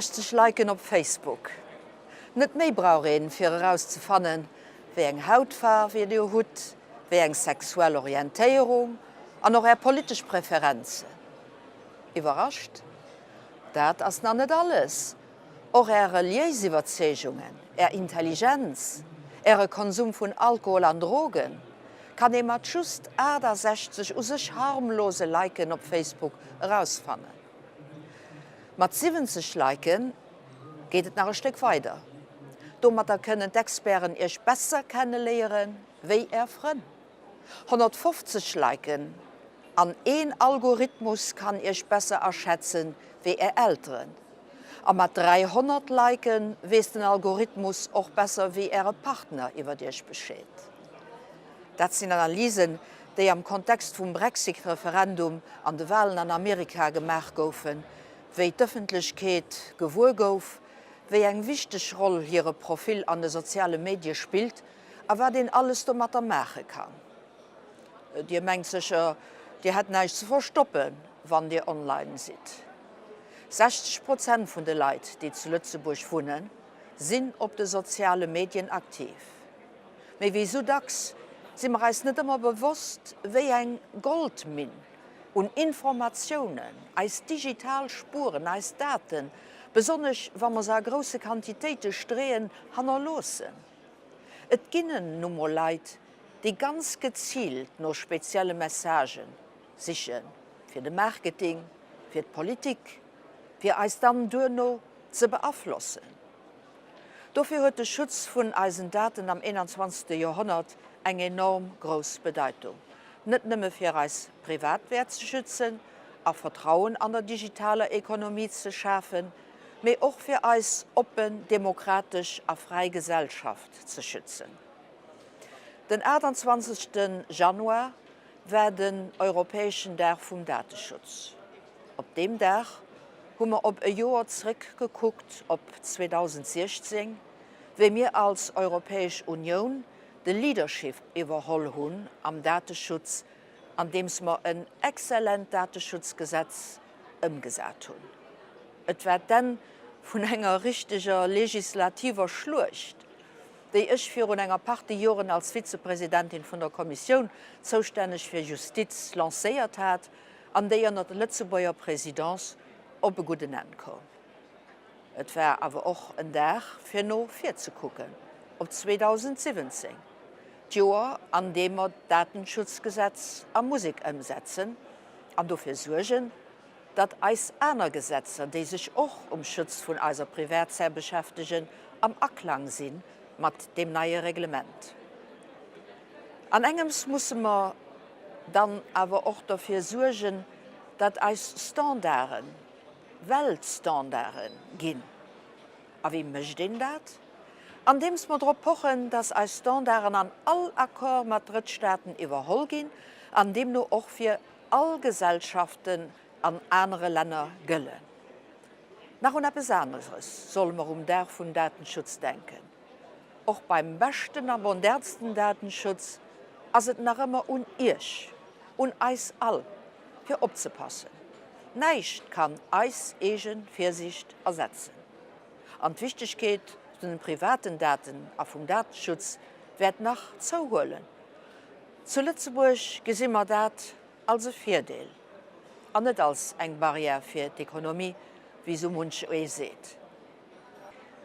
68 Liken op Facebook. Net méi brauch een, fir erauszefannen, wéi eng Hautfaarf Dir hutt, wéi eng sexuell Orientéierung an och Är politesch Preferenzen. Iwwerrascht? Dat ass nach net alles! Och Är reliéis Iwwerzeegungen, Är Intelligenz, Äre Konsum vun Alkohol an Drogen kann ee mat just 68 u sech harmlose Liken op Facebook erausfannen. Mat 70 Liken geet et nach e Stéck weider. Domatter kënnen d'Experten Iech besser kenneléiere wéi Är Frënn. 150 Liken an een Algorithmus kann Iech besser aschätzen wéi Är Elteren. A mat 300 Liken weess den Algorithmus och besser wéi Äre Partner iwwert Iech Bescheed. Dat sinn Analysen, déi am Kontext vum Brexit-Referendum an de Walen an Amerika gemaach goufen, wéi d'Ëffentlechkeet gewuer gouf, wéi eng wichteg Roll hire Profil an de soziale Medie spillt a wat een alles domatter maache kann. Dir mengt sécher, Dir hätt näischt ze verstoppen, wann Dir online sidd. 60 Prozent vun de Leit, déi zu Lëtzebuerg wunnen, sinn op de soziale Medien aktiv. Mee wéi sou dacks si mer eis net ëmmer bewosst, wéi eng Goldminn un Informatiounen eis digital Spueren, eis Daten, besonnesch wa mer se a grousse Quantitéite streeën, hannerloossen. Et ginn nu mol Leit, déi ganz geziilt no spezielle Messagë sichen, fir de Marketing, fir d'Politik, fir eis dann duerno ze beaflossen. Dofir huet de Schutz vun eisen Daten am 21. Joerhonnert eng enorm grouss Bedeitung, net nëmme fir eis Privatwär ze schützen a Vertrauen an der digitaler Ekonomie ze schafen, mee och fir eis oppen, demokratesch a fräi Gesellschaft ze schützen. Den 28. Januar war den europäeschen Dag vum Dateschutz. Op deem Dag hu mer op e Joer zréckgekuckt, op 2016, wéi mir als Europäesch Unioun de Leadership iwwerholl hunn am Dateschutz, andeems mer en exzellent Dateschutzgesetz ëmgesat hunn. Et war d'Enn vun enger richteger legislativer Schluecht, déi ech virun enger Partie Joren als Vizepresidentin vun der Kommissioun, zoustänneg fir Justiz, lancéiert hat an déi ënnert der Lëtzebuerger Présidence op e gudden Enn koum. Et war awer och en Dag fir no vir ze kucken, op 2017, d'Joer an deem mer d'Datenschutzgesetz a Musek ëmsetzen an dofir suergen, datt eis aner Gesetzer, déi sech och um Schutz vun eiser Privatsphär beschäftegen, am Aklang si mat deem neie Reglement. An engems musse mer dann awer och derfir suergen, datt eis Standarde Weltstandarde ginn. A wéi mécht een dat? Andeems mer drop pochen, datt eis Standarden an all Accord mat Drëttstaaten iwwerholl ginn an deemno och fir all Gesellschaften an anere Länner gëllen. Nach un eppes aneres solle mer um Dag vum Datenschutz denken, Och beim beschten a modernsten Datenschutz ass et nach ëmmer un Iech, un eis all, fir opzepassen. Näischt kann eis eege Virsiicht ersetzen. An d'Wichtegkeet vun den privaten Daten a vum Datenschutz wäert nach zouhuelen. Zu Lëtzebuerg gesi mer dat als e Virdeel an net als eng Barrière fir d'Ekonomie, wéi sou munch ee seet.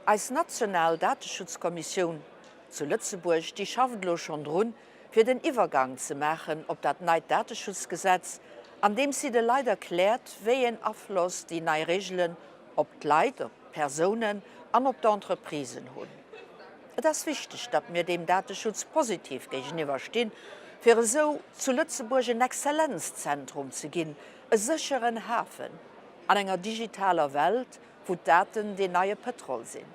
Eis national Dateschutzkommissioun zu Lëtzebuerg, déi schafft elo schonn drun, fir den Iwwergang ze maachen op dat neit Dateschutzgesetz, andeems si de Leit erkläert, wéi een Afloss déi nei Reegelen op d'Leit, op d'Persounen an op d'Entreprisen hunn. Et ass wichteg, datt mir deem Dateschutz positiv géigeniwwer stinn, fir esou zu Lëtzebuerg en Exzellenzzentrum ze ginn, e sécheren Hafen an enger digitaler Welt, wou d'Daten deen neie Pëtrol sinn.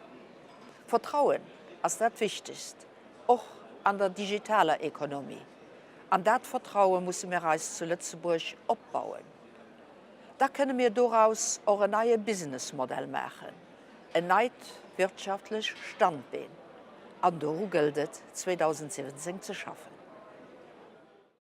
Vertrauen ass dat Wichtegst, och an der digitaler Ekonomie. An dat Vertraue musse mir eis zu Lëtzebuerg opbauen. Da kënne mir doraus och en neie Businessmodell maachen, en neit wirtschaftlech Standbeen. An doru gëllt et 2017 ze schaffen.